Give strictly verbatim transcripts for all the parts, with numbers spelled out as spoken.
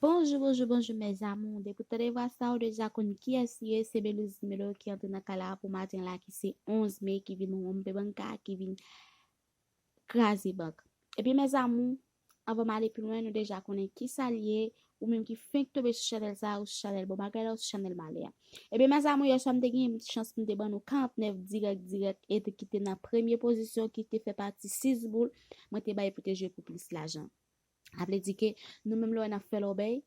Bonjou, bonjou, bonjou, mes amours. Depi w tande vwa sa, ou deja konn kiyès li ye. Se Melouz Melo ki antre nan kay la pou maten la, ki se onz me, ki vin wonpe banka, ki vin kraze bank. Ebyen, mes amours, anvan m ale pi lwen, nou deja konnen kisa li ye. Ou menm ki fenk tonbe sou chanèl sa, ou sou chanèl bon bagay la, ou sou chanèl malè a. Ebyen, mes amours, yèswa m te gen chans pou m te ban nou karantnèf dirèk, dirèk, e te kite nan premye pozisyon, ki te fè pati sis boul, mwen te bay pou te jwe pou plis lajan. Sa vle di ke nou menm lè n ap fè lòbèy,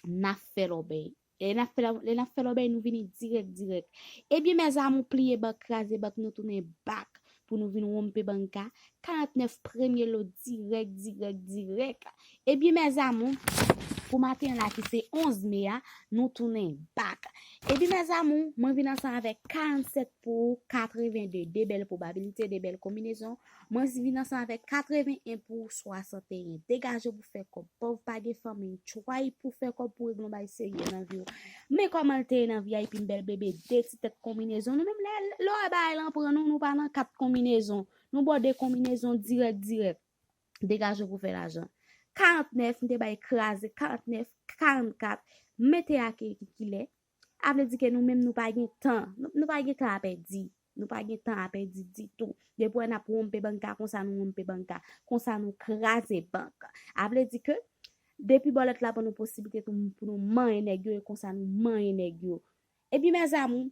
n ap fè lòbèy. Lè n ap fè lò-, lè n ap fè lòbèy, nou vini dirèk, dirèk. Ebyen, mes amours, pliye bank, kraze bank, nou tounen back pou nou vin wonpe banka, karantnèf premye lo dirèk, dirèk, dirèk. Ebyen, mes amours, pou maten an la ki se onz me a, nou tounen back. Ebyen, mes amours, mwen vin ansanm avèk karannsèt pou katreven de, de bèl pwobabilite, de bèl konbinezon. Mwen vin ansanm avèk katreven en pou swasanteyen. Degaje w pou fè kòb. Pòv pa gen fanmi, try pou fè kòb pou regle yon bagay serye nan vi w. Men kòman l te ye nan V I P m bèl bebe, de ti tèt konbinezon. Nou menm lè, lè w wè bagay lan pran nou, nou pa nan kat konbinezon. Nou ba w de konbinezon dirèk, dirèk. Degaje w pou fè lajan. Karantnèf, m te bay kraze, karantnèf, karannkat, mete a ki, ki, kilè. A vle di ke nou menm nou pa gen tan. Nou, nou pa gen tan a pèdi. Nou pa gen tan a pèdi ditou. Depi wè n ap wonpe banka, konsa nou wonpe banka. Konsa nou kraze bank. A vle di ke depi bòlèt la ban nou posiblite pou, pou nou manyen nèg yo, e konsa nou manyen nèg yo. Ebyen, mes amours,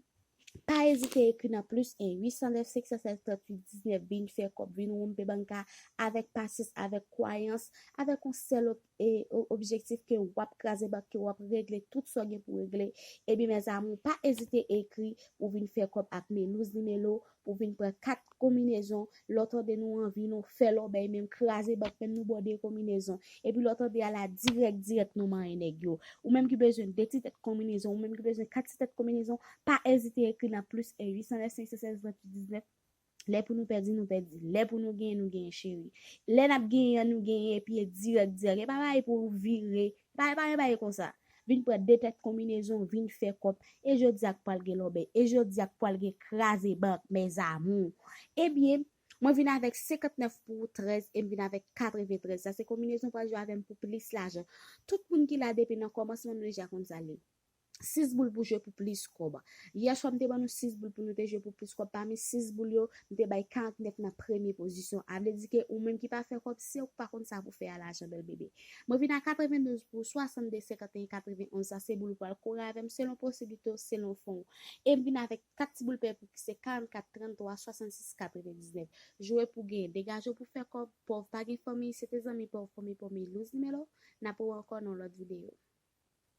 pa ezite ekri nan plis en uit san nèf senk san sèz tranntuit diznèf, vin fè kòb, vin wonpe banka avèk pasyans, avèk kwayans, avèk yon sèl ob-, e, o-, objektif ke w ap kraze bank, ke w ap regle tout sa w gen pou regle. Ebyen, mes amours, pa ezite ekri pou vin fè kòb ak Melouz Melo, pou vin pran kat konbinezon, lè w tande nou anvi, nou fè lòbèy, menm kraze bank, menm nou ba w de konbinezon. Epi lè w tande a la dirèk, dirèk, nou manyen nèg yo. Ou menm ki bezwen de ti tèt konbinezon, ou menm ki bezwen kat ti tèt konbinezon, pa ezite ekri nan plis en uit san nèf senk san sèz tranntuit diznèf. Lè pou nou pèdi, nou pèdi. Lè pou nou genyen, nou genyen, cheri. Lè n ap genyen an, nou genyen, epi e dirèk, dirèk. E pa bagay pou w vire. E pa, e pa, e pa bagay konsa. Vin pran de tèt konbinezon, vin fè kòb. E jodi a k pral gen lòbèy. E jodi a k pral gen kraze bank, mes amours. Ebyen, mwen vin avèk senkantnèf pou trèz e m vin avèk katreventrèz. Sa se konbinezon pral jwe avè m pou plis lajan. Tout moun ki la depi nan kòmansman, nou deja konn sa l ye. Sis boul pou jwe pou plis kòb. Yèswa m te ban nou sis boul pou nou te jwe pou plis kòb. Pami sis boul yo, m te bay karantnèf nan premye pozisyon. A vle di ke ou menm ki pa fè kòb, se ou k pa konn sa pou fè a lajan, bèl bebe. Mwen vin a katrevendouz pou swasannde, senkanteyen, katrevenonz. Sa se boul ou pral kore avè m selon posiblite w, selon fon w. E m vin avèk kat ti boul pè pou ki se karannkat, tranntwa, swasannsis, katrevendiznèf. Jwe pou genyen, degaje w pou fè kòb, pòv pa gen fanmi, se te zanmi pa w, fanmi pa w, Melouz Melo. N ap wè w ankò nan yon lòt videyo.